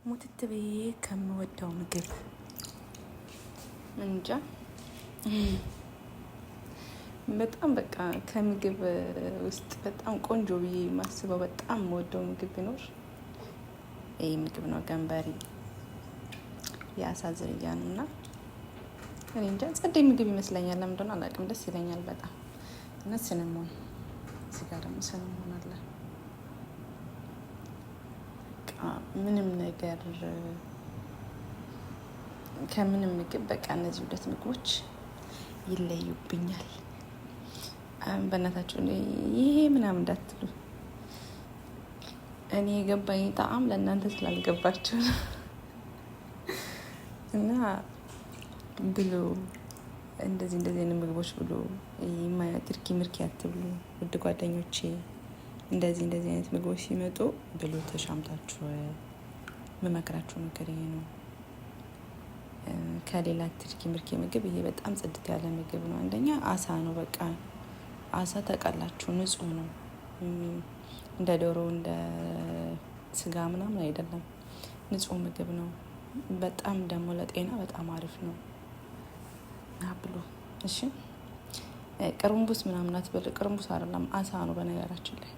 ሙትት ብዬ ከምወደው ምግብ እንጃ በጣም በቃ ከምግብ ውስጥ በጣም ቆንጆ ብዬ የማስበው በጣም የምወደው ምግብ ቢኖር ይህ ምግብ ነው። ገንበሪ የአሳ ዝርያ ነው እና እኔ እንጃ ጸደይ ምግብ ይመስለኛል። ለምን እንደሆነ አላውቅም፣ ደስ ይለኛል በጣም። እና cinnamon፣ እዚህ ጋር ደግሞ cinnamon አለ። ምንም ነገር ከምንም ምግብ በቃ እነዚህ ሁለት ምግቦች ይለዩብኛል። በእናታችሁ ይሄ ምናምን እንዳትሉ፣ እኔ የገባኝ ጣዕም ለእናንተ ስላልገባችሁ ነው። እና ብሉ፣ እንደዚህ እንደዚህ አይነት ምግቦች ብሉ። ትርኪ ምርኪ አትብሉ ውድ ጓደኞቼ። እንደዚህ እንደዚህ አይነት ምግቦች ሲመጡ ብሉ ተሻምታችሁ። የምመክራችሁ ምክር ይሄ ነው። ከሌላ ትርኪ ምርኪ ምግብ ይሄ በጣም ጽድት ያለ ምግብ ነው። አንደኛ አሳ ነው። በቃ አሳ ታውቃላችሁ፣ ንጹህ ነው። እንደ ዶሮ እንደ ስጋ ምናምን አይደለም። ንጹህ ምግብ ነው። በጣም ደግሞ ለጤና በጣም አሪፍ ነው። ብሉ እሺ። ቅርንቡስ ምናምን አትበሉ። ቅርንቡስ አይደለም አሳ ነው በነገራችን ላይ።